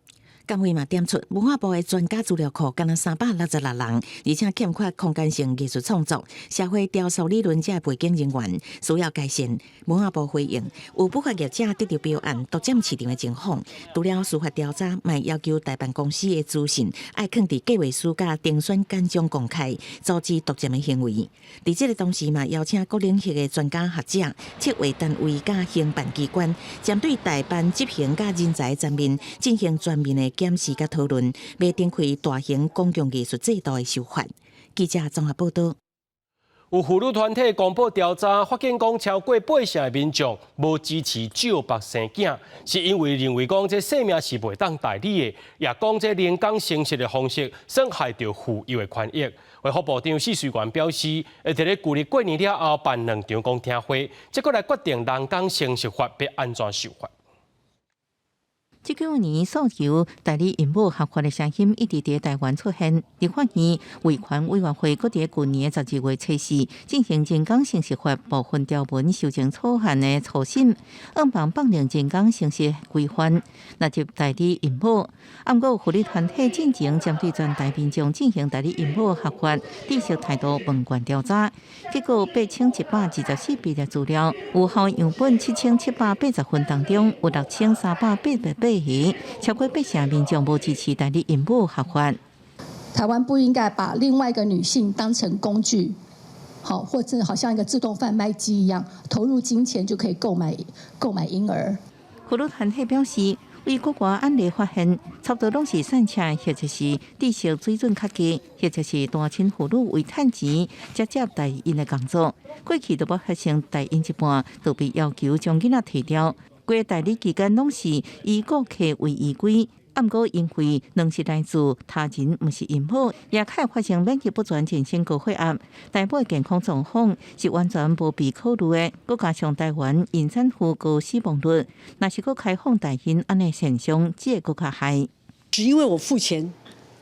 監委嘛點出，文化部的專家資料庫干焦366人，而且欠缺空間性藝術創作、社會雕塑理論這背景人員，需要改善。文化部回應，有不法業者得著標案獨佔市場的情況，除了司法調查，嘛要求代辦公司的資訊愛囥佇計劃書佮遴選簡章公開，阻止獨佔的行為。佇這个同時嘛，邀請各領域的專家學者、策劃單位佮興辦機關，針對代辦執行佮人才層面進行全面的檢視佮討論，欲展開大型公共藝術制度的修法。記者綜合報導。有婦女團體公布調查，發現講超過八成的民眾無支持借腹生囝，是因為認為講這性命是袂當代理的，也講這人工生殖的方式損害著婦幼的權益。衛福部長許瑞元表示，會佇咧舊曆過年了後辦兩場公聽會，這閣來決定人工生殖法欲按怎修法。這幾年訴求代理孕母合法的聲音一直佇台灣出現。立法院維權委員會閣佇舊年12月初四進行人工生殖法部分條文修正草案的初審，向望放任人工生殖規範納入代理孕母。毋過婦女團體進前針對全台民眾進行代理孕母合法知識態度問卷調查，結果8124筆的資料，有效樣本7780份當中，有6388個，超過八成民眾無支持代理孕母合法。台灣不應該把另外一個女性當成工具，好，或者好像一個自動販賣機一樣，投入金錢就可以購買嬰兒。婦女團體表示，對國外案例發現，差不多攏是散赤，或者是知識水準較低，或者是單親婦女為趁錢，才接代孕的工作。過去都無發生代孕一半，就被要求將囡仔提掉。規個代理期間攏是以顧客為依歸，毋過因為攏是來自他人，毋是孕母，也較會發生免疫不全、妊娠高血壓、台母健康狀況是完全無被考慮的。閣加上台灣孕產婦高死亡率，若是閣開放代孕，按呢現象只會閣較害。只因為我付錢，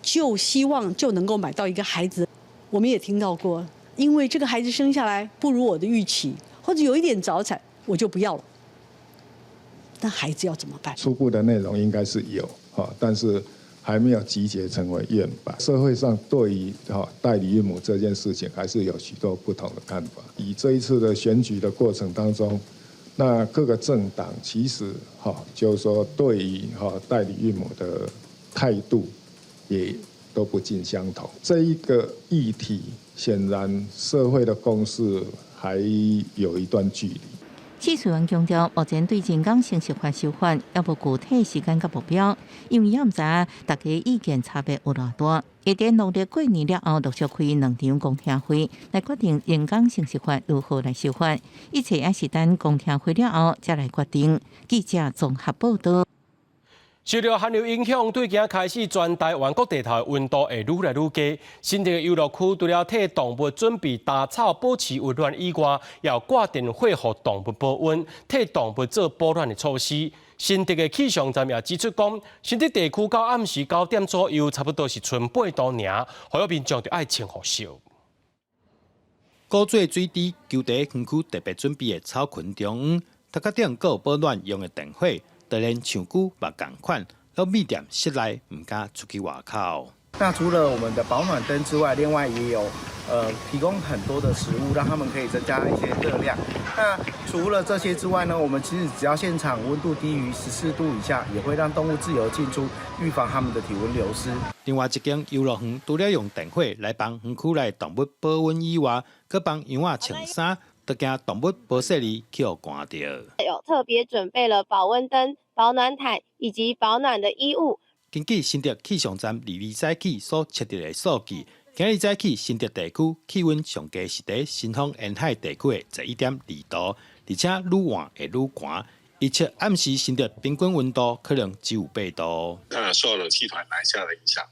就希望就能夠買到一個孩子。我們也聽到過，因為這個孩子生下來不如我的預期，或者有一點早產，我就不要了。那孩子要怎麼辦？初步的內容應該是有，但是還沒有集結成為樣板。社會上對於代理孕母這件事情，還是有許多不同的看法。以這一次的選舉的過程當中，那各個政黨其實就是說對於代理孕母的態度也都不盡相同。這一個議題，顯然社會的共識還有一段距離。許瑞元強調，目前對人工生殖法修法，猶無具體時間佮目標，因為猶毋知大家意見差別有偌大。會佇農曆過年了後，陸續開兩場公聽會，來決定人工生殖法如何來修法。一切也是等公聽會了後，才來決定。記者綜合報道。受著寒流影響，對今開始，全台灣各地頭的溫度會愈來愈低。新竹的遊樂區除了替動物準備稻草保持溫暖以外，也有掛電火予動物保溫，替動物做保暖的措施。新竹的氣象站也指出講，新竹地區到暗時9點左右，差不多是賰8度爾，呼籲民眾著愛穿予少。古做水池，球佇園區特別準備的草墘中央，頭殼頂閣有保暖用的電火。就連樹龜嘛仝款，攏覕佇室內，毋敢出去外口。那除了我們的保暖燈之外，另外也有提供很多的食物，讓他們可以增加一些熱量。那除了這些之外呢，我們其實只要現場溫度低於14度以下，也會讓動物自由進出，預防它們的體溫流失。另外一間遊樂園，除了用電火來幫園區內動物保溫以外，閣幫羊仔穿衫。都驚動物無細膩去予寒著。有特別準備了保溫燈、保暖毯以及保暖的衣物。根據新竹氣象站二二早起所測得的數據，今日早起新竹地區氣溫上低是佇新豐沿海地區的11.2度，而且愈晚會愈寒。預測暗時新竹平均溫度可能只有8度。那受到冷氣團南下的影響，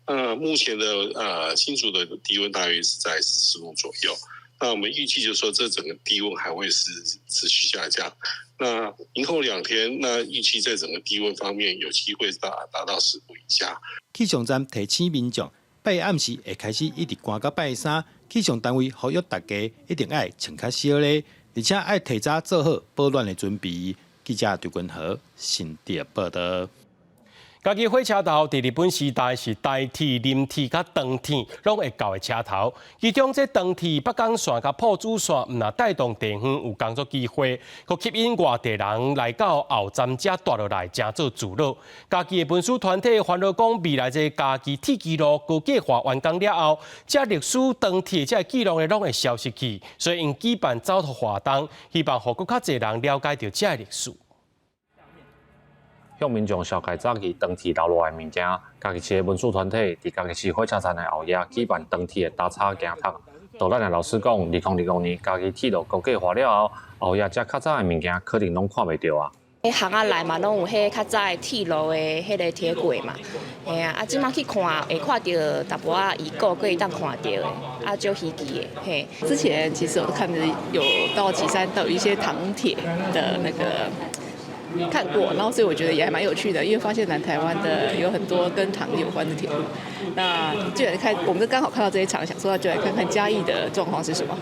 那目前的新竹的低溫大約是在10度左右。那我們預計就是說，這整個低溫還會是持續下降。那明後兩天，那預計在整個低溫方面有機會達到10度以下。氣象站提醒民眾，拜暗時會開始一直寒到拜三。氣象單位呼籲大家一定愛穿較少咧，而且愛提早做好保暖的準備。記者張君和新竹報道。嘉義火車頭佇日本時代是台鐵、臨鐵佮長鐵攏會到的車頭，其中這長鐵北港線佮朴子線，毋但帶動地方有工作機會，閣吸引外地人來到後站遮蹛落來，成做自樂。嘉義的文史團體煩惱講，未來這嘉義鐵支路高架化完工了後，這歷史長鐵這記錄的攏會消失去，所以𪜶舉辦走讀活動，希望予閣較濟人了解著這個歷史。向民眾紹介早期長鐵留落來的物件，嘉義市的文史團體佇嘉義市火車站的後壁舉辦長鐵的搭草行讀，導覽的老師講，2025年嘉義鐵路高架化了後，後夜遮較早的物件可能攏看袂著啊。彼巷仔內嘛，攏有彼較早的鐵路的彼个鐵軌嘛，嘿啊，啊，這馬去看會看著淡薄仔遺構，閣會當看著的，啊，足稀奇的，嘿。之前其實我看著有到旗山，到一些糖鐵的那個看過，然後所以我覺得也還蠻有趣的，因為發現南台灣的有很多跟糖有關的鐵路。那既然看，我們剛好看到這一場，想說就來看看嘉義的狀況是什麼。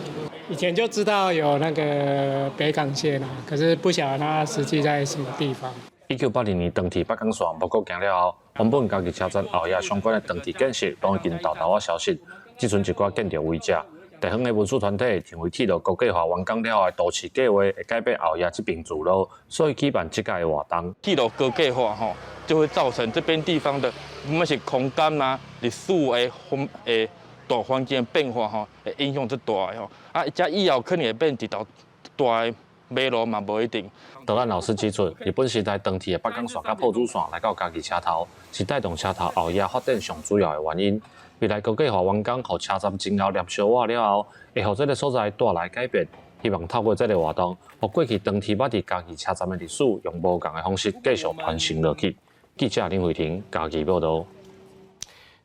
以前就知道有那個北港線啦，可是不曉得它實際在什麼地方。 1982年長鐵北港線無閣行了後，原本嘉義車站後夜相關的長鐵建設攏已經沓沓仔消失，這陣一寡建築遺跡。地方的文史團體認為鐵路高架化完工了後的都市計劃會改變後夜這爿聚落，所以舉辦這屆的活動。鐵路高架化吼，就會造成這邊地方的不管是空間啊、歷史的風的大環境變化吼，會影響足大的吼。啊，這以後可能會變一條大的馬路嘛，無一定。導覽老師指出，日本時代長鐵的北港線佮朴子線來到嘉義車頭，是帶動車頭後夜發展上主要的原因。未來高架化完工，予車站前後連燒瓦了後，會予這个所在帶來改變。希望透過這个活動，予過去長鐵捌佇嘉義車站的歷史，用無仝的方式繼續傳承落去。記者林慧婷嘉義報導。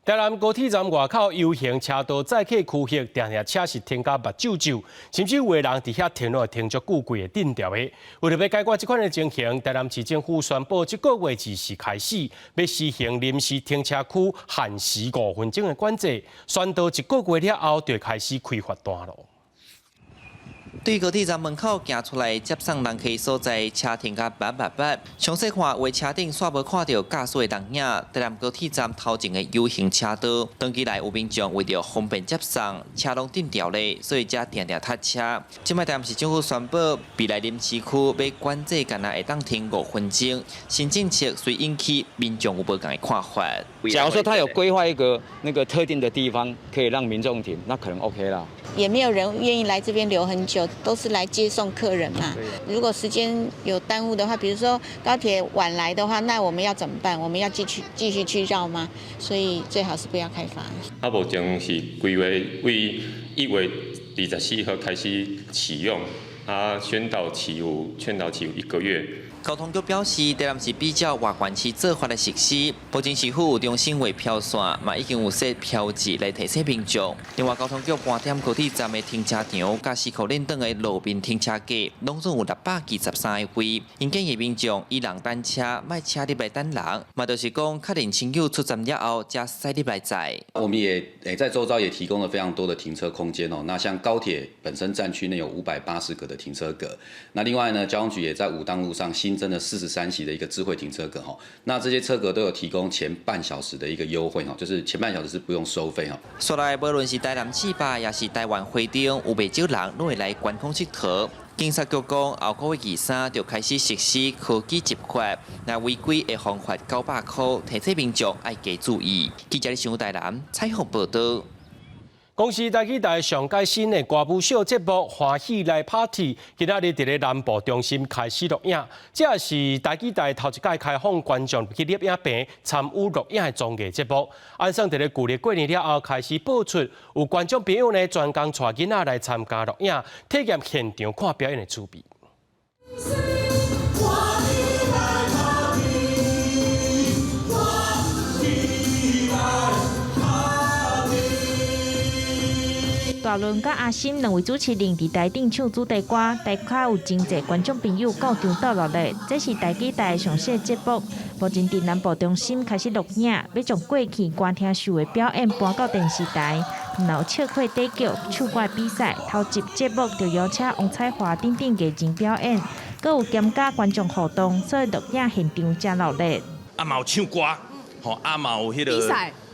台南高鐵站外口遊行車道載客區域，定定車是停甲目睭睭，甚至有的人佇遐停落停足久，規个鎮牢的。為著欲解決這款的情形，台南市政府宣布，這個月二時開始，欲實行臨時停車區限時5分鐘的管制，宣導一個月了後，就會開始開罰單囉。對高鐵站門口行出來接送人客所在，車停甲密密密。詳細看，有的車頂煞無看著駕駛的人影。台南高鐵站頭前的遊行車道，長期來有民眾為著方便接送，車攏鎮牢咧，所以才定定塞車。這擺台南市政府宣布，未來臨時區欲管制，干焦會當停5分鐘。新政策雖引起民眾有無仝的看法。假如說他有規劃一個那個特定的地方，可以讓民眾停，那可能 OK 啦。也沒有人願意來這邊留很久，都是來接送客人嘛。如果時間有耽誤的話，比如說高鐵晚來的話，那我們要怎麼辦？我們要繼續去繞嗎？所以最好是不要開罰。啊，目前是規劃為1月24號開始啟用，啊，宣導期有一個月。交通局表示，台南市比照外縣市做法來實施，目前市府有中心畫標線，嘛已經有設標誌來提醒民眾。另外，交通局盤點高鐵站的停車場，佮四箍連轉的路面停車格，攏總有623個位。𪜶建議民眾伊人等車，莫車入來等人，嘛就是講確認親友出站了後，才駛入來載。我們也在周遭也提供了非常多的停車空間哦。那像高鐵本身站區內有580個的停車格，那另外呢，交通局也在武當路上新增了43席的一個智慧停車格哈。那這些車格都有提供前半小時的一個優惠哈，就是前半小時是不用收費哈。說來，無論是台南市吧，抑是台灣花燈，有袂少人攏會來觀光𨑨迌。警察局講，後個月23就開始實施科技執法，若違規會予罰900塊，提醒民眾愛加注意。記者李台南採訪報導。公視台語台上蓋新的歌舞秀節目《歡喜來 Party》，今仔日佇咧南部中心開始錄影，這也是台語台頭一擺開放觀眾去攝影棚參與錄影的綜藝節目。按算佇咧舊曆過年了後開始播出，有觀眾朋友呢專工帶囡仔來參加錄影，體驗現場看表演的趣味。大倫佮阿心兩位主持人佇台頂唱主題歌，台下有真濟觀眾朋友到場鬥熱鬧。這是台語台上新節目，目前佇南部中心開始錄影，欲將過去歌廳秀的表演搬到電視台。若有笑話底腳、唱歌比賽，頭集節目就邀請王彩樺等等藝人表演，閣有兼佮觀眾互動，所以錄影現場誠熱鬧。啊嘛有唱歌，吼啊嘛有彼个。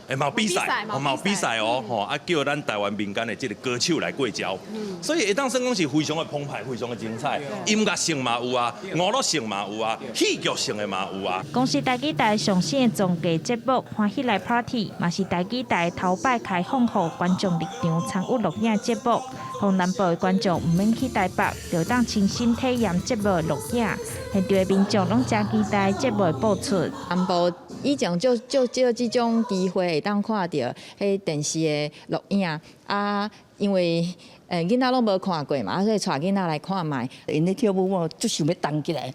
欸，嘛有比賽，嘛有比賽哦，吼啊叫咱台灣民間的這个歌手來過招，所以會當算講是非常的澎湃，非常的精彩，音樂性嘛有啊，娛樂性嘛有啊，戲劇性的嘛有啊。公視台語台上新的綜藝節目《歡喜來 Party》，嘛是台語台頭擺開放予觀眾入場參與錄影節目，予南部的觀眾毋免去台北，就當親身體驗節目錄影。現場的民眾攏誠期待節目的播出。南部以前就就少這種機會會當看著彼電視的錄影啊，因為囡仔攏無看過嘛，所以帶囡仔來看覓。𪜶咧跳舞，我足想欲動起來。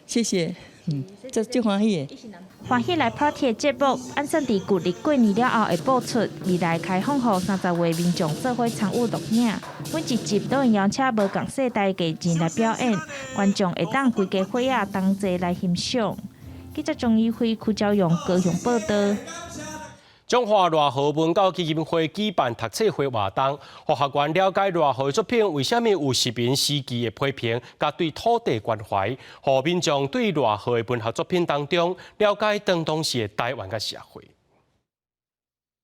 謝謝，足足歡喜的。歡喜來 party 的節目，按算佇舊曆過年了後會播出。未來開放予30位民眾做伙參與錄影，每一集都會邀請無仝世代藝人來表演，觀眾會當規家伙仔同齊來欣賞。記者鍾怡輝、柯昭勇高雄報導。彰化熱河文教基金會舉辦讀冊會活動，予學員了解熱河作品為啥物有殖民時期的批評，佮對土地關懷，予民眾對熱河的文學作品當中了解當時的台灣佮社會。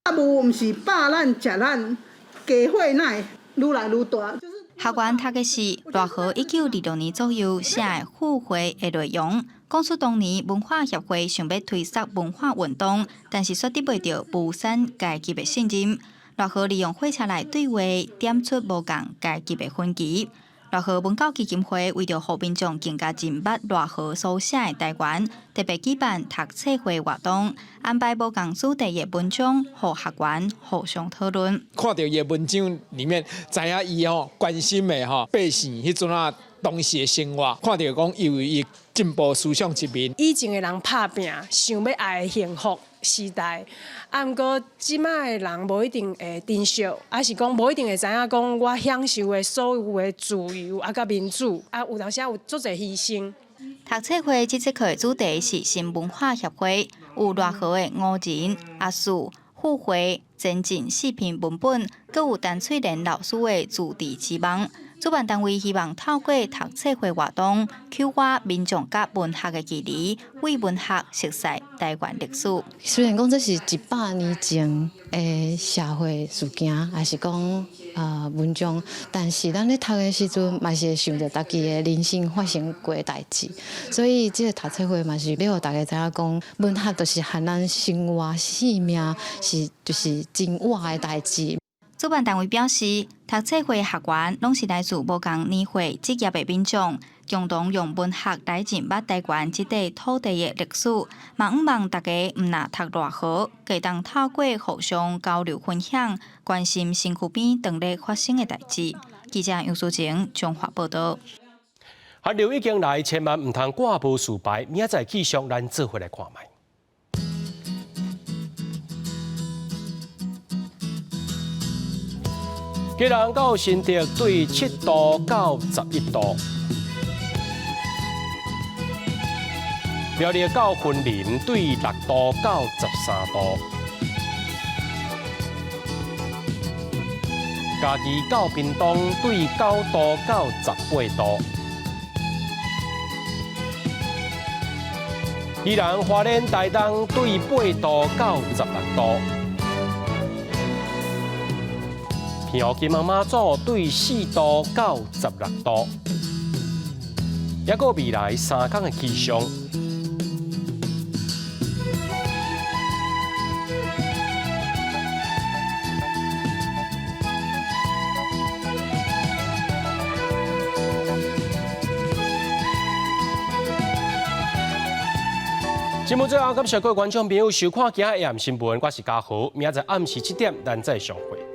啊，無毋是飽咱食咱，加火奶愈來愈大。學員讀的是賴和1926年左右寫的《附會》的內容，講述當年文化協會想欲推捒文化運動，但是卻得袂著無產階級的信任。賴和利用火車內對話，點出無仝階級的分歧。賴和文教基金會為著予民眾更加認捌賴和所寫的台灣，特別舉辦讀冊會活動，安排無仝主題的文章，予學員互相討論。看著伊的文章裡面，知影伊吼關心的吼百姓彼陣仔當時的生活，看著講伊有伊進步思想一面。以前的人拍拚，想欲愛幸福時代，啊，毋過這擺的人無一定會珍惜，抑是講無一定會知影講我享受的所有的自由啊，佮民主啊，有當時有足濟犧牲。讀冊會這節課的主題是新文化協會，有賴和的五人、阿樹、附會、前進四篇文本，閣有陳翠蓮老師的自治之夢。主辦單位希望透過讀冊會活動，啟發民眾佮文學的距離，為文學熟悉台灣歷史。雖然講這是100年前的社會事件，抑是講文章，但是咱咧讀的時陣，嘛是會想著家己的人生發生過的代誌。所以這個讀冊會嘛是欲予大家知影講，文學就是和咱生活、生命是就是真活的代誌。主辦單位表示，讀冊會學員攏是來自無仝年歲、職業的民眾，共同用文學來認捌台灣這塊土地的歷史。嘛向望大家毋若讀賴和，會當透過互相交流分享，關心身軀邊當咧發生的代誌。記者楊淑晴彰化報導。寒流已經來，千萬毋通掛無事牌，明仔載氣象咱做伙來看覓。基隆到新竹對7度到11度，苗栗到雲林對6度到13度，嘉義到屏東對9度到18度，宜蘭花蓮台東對8度到16度。澎湖金門馬祖對4度到16度，抑閣未來3工的氣象。節目最後，感謝各位觀眾朋友收看今仔日的新聞，我是嘉豪，明仔載暗時7點，咱再相會。